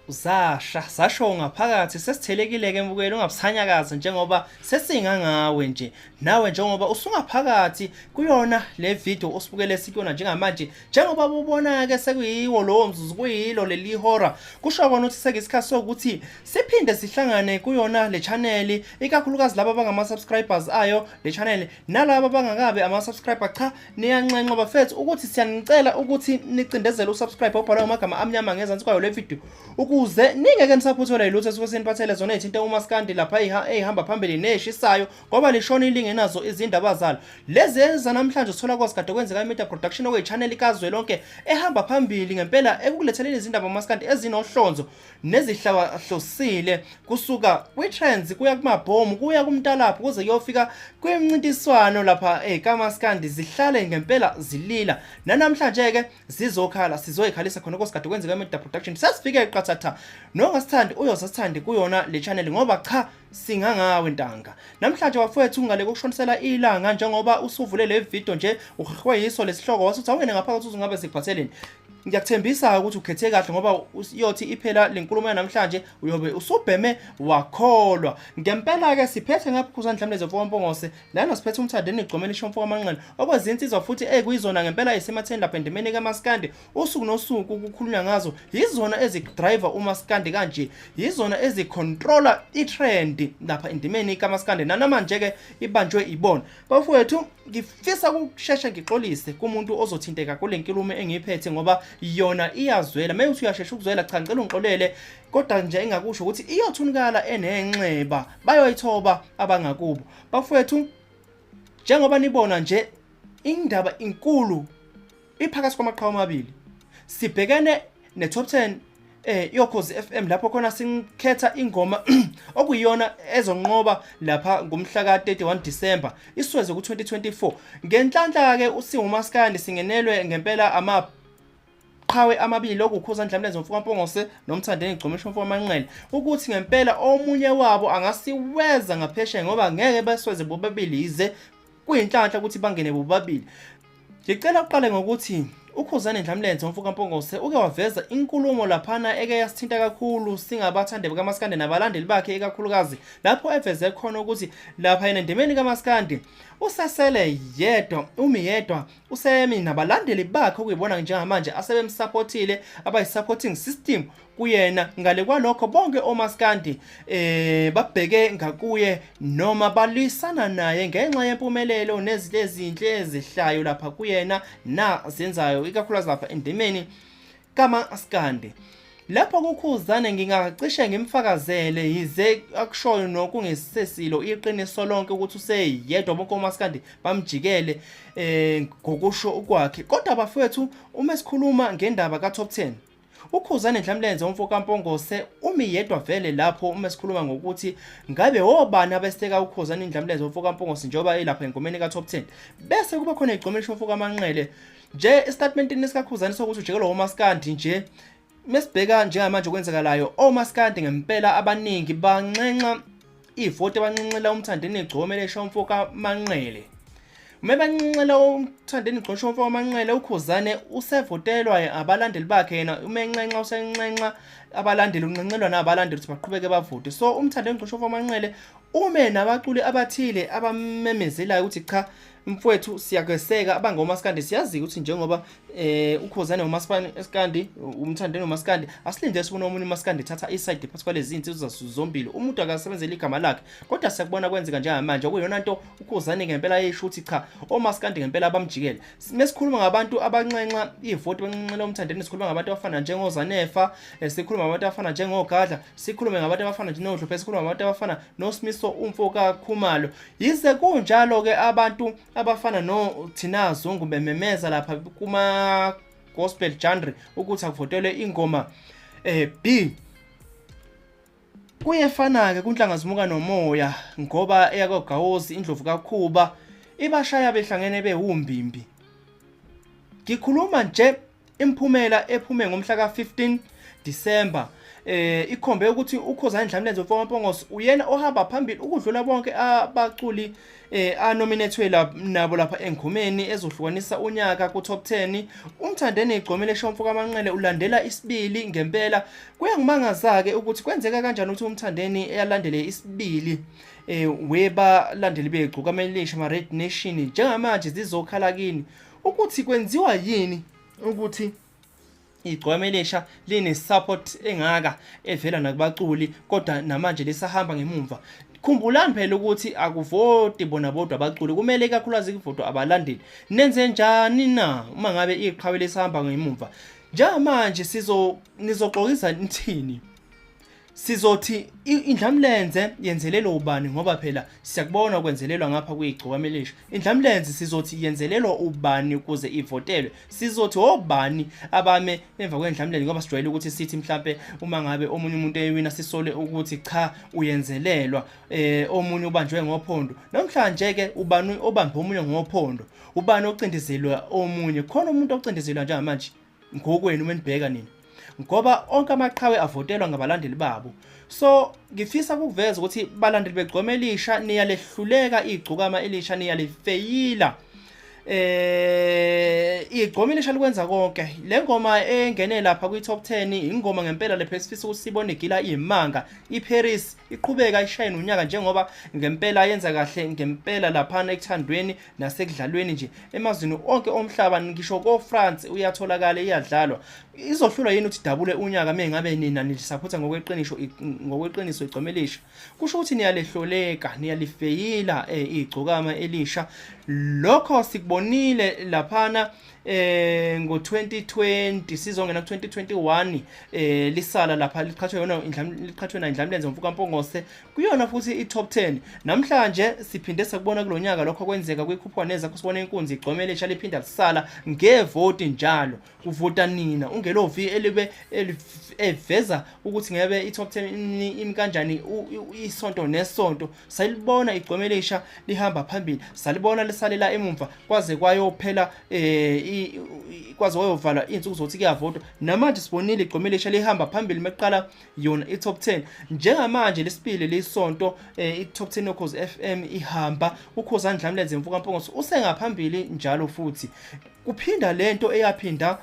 Zasha sasho ngaphakathi sesithelekile-ke mbukeli ungabusanyakazi njengoba sesingangawe nje nawe njengoba usungaphakathi kuyona le video osibukele sikuyona njengamanje njengoba bubona-ke sekuyiwo lowo mzuzu kuyilo leli hora kusho kona ukuthi sekuyisikhathi sokuthi siphinde sihlangane kuyona le channel ikakhulukazi laba abangama-subscribers ayo le channel nalaba abangakabi ama-subscriber cha niyanxenxa bafethu ukuthi siyanicela ukuthi nicindezele usubscribe obhalwe ngamagama amnyama ngezansi kwayo le video ukuze ningeke nisaphuthelwa yilutho esuke siniphathele zona ey'thinta umaskandi lapha ey'hamba phambili neshisayo ngoba lishona ilingenazo izindaba zalo lezi ezanamhlanje sithola kosikade kwenzeka imedia production okuyi-channel kazwelonke ehamba phambili ngempela ekukuletheleni izindaba umaskandi ezinohlonzo nezihlabahlosile kusuka kwi-trends kuya kumabhomu kuya kumtalapho kuze kuyofika kwimncintiswano lapha kamaskandi zihlale ngempela zilila nanamhlanje-ke zizokhala sizoyikhalisa khona kosigade kwenzeka media production sesifike qathatha nongasithandi uyozasithandi kuyona le channel ngoba cha singangawe ntanga namhlanje bafowethu ngale kokushonisela ilanga njengoba usuvule le video nje uhehwe yiso lesihloko wasuthi awungene ngaphakathi uzingabe sikuphatheleni ngiyakuthembisa ukuthi ukhethe kahle ngoba iyothi iphela lenkulumo yanamhlanje uyobe usubheme wakholwa ngempela ke siphethe ngapha khuzani Dlamleze mfokaMpongose lana siphethe umthandeni igcomeni isho mfokaManqele okwezinsizwa futhi ekuyizona ngempela esematheni lapha endimeni kaMaskandi usuku nosuku kukhulunywa ngazo yizona ezidriver uMaskandi kanje yizona ezicontrola itrend lapha endimeni kaMaskandi nanamanje ke ibanjwe ibona bafowethu ngifisa ukusheshe ngixolise kumuntu ozothinteka kule nkulumo engiyiphethe ngoba yona iyazwela uma uthi uyashesha ukuzwela cha ngicela ungixolele kodwa nje engakusho ukuthi iyothunukala enenxeba bayoyithoba abangakubo bafowethu njengoba nibona nje indaba inkulu iphakathi kwamaqhawe amabili sibhekene ne-top 10 yokhozi FM lapho khona sikhetha ingoma okuyiyona ezonqoba lapha ngomhla ka-31 December isweze ku-2024 ngenhlanhla ke usingumaskandi singenelwe ngempela ama qhawe amabili okukhuza Ndlamlenze mfoka Mpongose noMthandeni Gcomisho mfoka Manqele ukuthi ngempela omunye wabo angasiweza ngaphesheya ngoba ngeke besweze bobabili yize kuyinhlanhla ukuthi bangene bobabili ngicela uqale ngokuthi uKhuzani Ndlamlenze umfoka Mpongose uke waveza inkulumo laphana eke yasithinta kakhulu singabathandi bakaMaskandi nabalandeli bakhe ikakhulukazi lapho eveze khona ukuthi lapha yena endimeni kaMaskandi usesele yedwa umi yedwa usemi nabalandeli bakhe okuyibona njengamanje asebemsupportile abayi-supporting system kuyena ngale kwalokho bonke omaskandi babheke ngakuye noma balwisana naye ngenxa yempumelelo nezinto ezinhle ezihlayo lapha kuyena na zenzayo ikakhulukazi lapha endimeni kamaskandi lapho kukhuzane ngingacishe ngimfakazele yize akushoyo nokungesesilo iqiniso lonke ukuthi useyedwa bonke omaskandi bamjikele ngokusho kwakhe kodwa bafowethu uma sikhuluma ngendaba ka top 10 uKhuzani Ndlamlenze umfo kaMpongose umi yedwa vele lapho uma sikhuluma ngokuthi ngabe obani abeseka uKhuzani Ndlamlenze umfo kaMpongose njengoba elapha engomeni ka top 10 bese kuba khona igcomeni umfo kaManqele nje estatementini sikaKhuzani sokuthi ujikelwa omaskandi nje mesibheka njengamanje okwenzekalayo omaskandi ngempela abaningi banxenxa ivoti abanxenxela uMthandeni igcome lesha umfo kaManqele uma banxenxela uMthandeni igcosha umfo kaManqele uKhuzane usevotelwa abalandeli bakhe yena uma enxenxa usenxenxa abalandeli unxenxelwa nabalandeli ukuthi baqhubeke bavote so uMthandeni igcosha umfo kaManqele ume nabaculi abathile abamemezelayo ukuthi cha mfowethu siyakweseka abangomaskandi siyazi ukuthi njengoba uKhuzane umaskandi uMthandeni umaskandi asilinde sibone omunye umaskandi ethatha iside phakathi kwalezi zinsizwa zombili umuntu akasebenzele igama lakhe kodwa siyakubona kwenzeka njengamanje okuyiyona nto uKhuzane ngempela yesho ukuthi cha omaskandi ngempela abamjikele mesikhuluma ngabantu abanxenxa ivoti benxenxela uMthandeni sikhuluma ngabantu abafana njengoZanefa sikhuluma ngabantu abafana njengoGadla sikhulume ngabantu abafana njengoDlophe sikhuluma ngabantu abafana noSimiso umfo kaKhumalo yize kunjalo ke abantu abafana no Thina Zungu bememeza lapha kuma gospel genre ukuthi akuvotelwe ingoma B kuyefana ke kunhlanga zimuka nomoya ngoba eyakwaGawozi indlovu kaKhuba ibashaya behlangene bewumbimbi ngikhuluma nje. Imiphumela ephume ngomhla ka-15 December ikhombe ukuthi uKhuzani Ndlamlenze uMfokaMpongose uyena ohamba phambili ukudlula bonke abaculi anominethwe nabo lapha engomeni ezohlukanisa unyaka ku top 10. UMthandeni Igcokama Elisha uMfokaManqele ulandela isibili. Ngempela kuyangimangaza ke ukuthi kwenzeka kanjani ukuthi uMthandeni eyalandele isibili webalandeli beGcokama Elisha, ma Red Nation. Njengamanje zizokhala kini ukuthi kwenziwa yini ukuthi iGcokama Elisha line support engaka evela nakubaculi, kodwa namanje lisahamba ngemumva. Khumbulani phela ukuthi akuvoti bona bodwa abaculi, kumele ikakhulukazi kuvotwa abalandeli. Nenze njani na uma ngabe iqhawe lisahamba ngemumva njengamanje? Sizo nizoxokisa nithini? Sizothi indlamlenze yenzelelwa ubani? Ngoba phela siyakubona kwenzelelwa ngapha kuyigcokama elisha. Indlamlenze sizothi yenzelelwa ubani ukuze ivotelwe? Sizothi obani abame emva kwendlamlenze? Ngoba sijwayele ukuthi sithi mhlambe uma ngabe omunye umuntu ewina, sisole ukuthi cha, uyenzelelwa, omunye ubanjwe ngophondo. Namhlanje ke ubani obambe omunye ngophondo? Ubani ocindezelwa omunye? Khona umuntu ocindezelwa njengamanje ngokwenu uma nibheka nina? Ngoba onke amaqhawe avotelwa ngabalandeli babo. So ngifisa ukuveza ukuthi balandeli begcokama elisha, niyalehluleka igcokama elisha, niyalifeyila. Igcokama elisha likwenza konke. Le ngoma engene lapha kwi top 10, ingoma ngempela lepha esifisa ukuthi sibone gila imanga. IParis iqhubeka ishayina unyaka, njengoba ngempela yenza kahle ngempela laphana ekuthandweni nasekudlalweni nje emazweni onke omhlaba. Ngisho ko France uyatholakala, iyadlalwa. Izohlulwa yini ukuthi dabule unyaka mengabe nina nilisupporta ngokweqiniso igcokama elisha? Kusho ukuthi niyalehloleka, niyalifeyila igcokama elisha. Lokho sikubonile laphana ngo-2020, sizongena ku-2021, lisala lapha liqhathwe yona, liqhathwe na Indlamlenze uMfokaMpongose kuyona futhi i-top 10. Namhlanje siphinde sakubona kulonyaka lokho kwenzeka kwikhuphuka nezakho, sibona inkunzi igcokama elisha liphinda lisala ngevoti njalo. Kuvota nina ungelovi elibe eveza ukuthi ngebe i-top 10 imi kanjani isonto nesonto. Salibona igcokama elisha lihamba phambili, salibona lisalela emumva kwaze kwayophela, kwaze kwayovalwa insuku zokuthi kuyavotwa. Namanje sibonile igcokama elisha lihamba phambili meqala yona i-top 10. Njengamanje lesibili lisonto, i-top 10 yoKhozi FM ihamba uKhuzani Ndlamlenze Mfokampongose usengaphambili njalo futhi. Kuphinda lento eyaphinda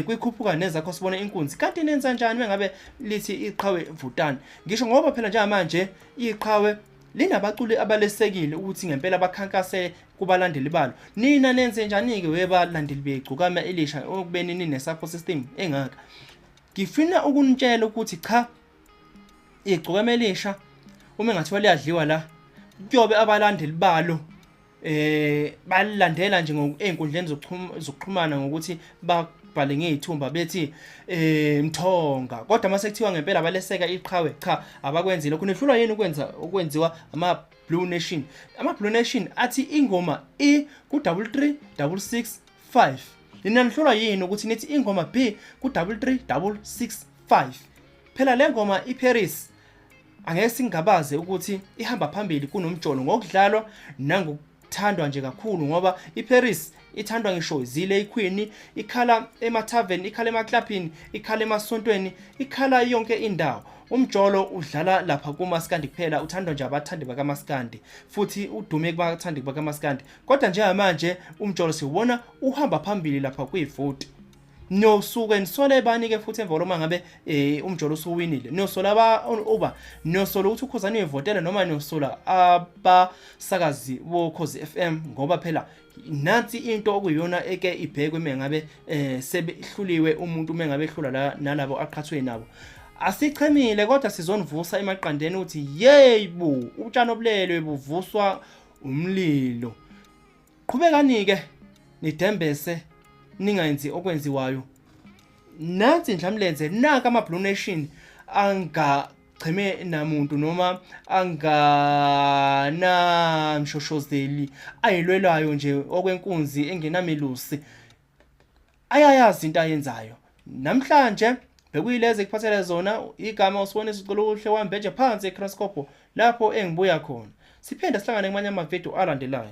kwikhuphuka nezakho, sibona inkunzi. Kanti nenza njani mengabe lithi iqhawe vutani? Ngisho ngoba phela njengamanje iqhawe linabaculi abalesekile ukuthi ngempela bakhankase kubalandeli balo. Nina nenze njani-ke webalandeli begcokama elisha okubeni nine-support system engaka? Ngifuna ukunitshela ukuthi cha, igcokama elisha uma engathiwa liyadliwa la, kuyobe abalandeli balo balilandela nje ey'nkundleni zokuxhumana ngokuthi babhale ngey'thumba bethi Mthonga, kodwa mase kuthiwa ngempela baleseka iqhawe, cha, abakwenzi lokho. Nihlulwa yini ukwenza okwenziwa ama Blue Nation? Ama Blue Nation athi ingoma E ku 33665. Nina nihlulwa yini ukuthi nithi ingoma B ku 33665? Phela le ngoma iParis angeke singabaze ukuthi ihamba phambili kunomjolo ngokudlalwa nangokuthandwa nje kakhulu, ngoba iParis ithandwa ngisho zile iQueen, ikhala emathaveni, ikhala emaklabhini, ikhala emasontweni, ikhala yonke indawo. Umjolo udlala lapha kumaskandi kuphela, uthandwa nje abathandi bakamaskandi futhi udume kubathandi bakamaskandi, kodwa njengamanje umjolo siwubona uhamba phambili lapha kuyivoti. Niyosuke nisole bani-ke futhi emva noma ngabe umjolo usuwinile? Niyosola aba uba niyosola ukuthi uKhuzani uyivotela, noma niyosola abasakazi boKhozi FM? Ngoba phela nansi into okuyiyona eke ibhekwe mengabe sebehluliwe umuntu, mengabe ehlula la nalabo aqhathwe nabo. Asichemile, kodwa sizonivusa emaqandeni ukuthi yebo, utshani obulelwe buvuswa umlilo. Qhubekani-ke nidembese, ningenzi okwenziwayo. Nansi indlamlenze, naka ama-Blue Nation angacheme namuntu noma anganamshoshozeli, ayilwelayo nje okwenkunzi engenamelusi, ayayazi into ayenzayo. Namhlanje bekuyilezi ekuphathele zona. Igama usibonisa uCelokuhle wambeje phansi eCrosscopo lapho engibuya khona. Siphinde sihlangane kumanye amavidiyo alandelayo.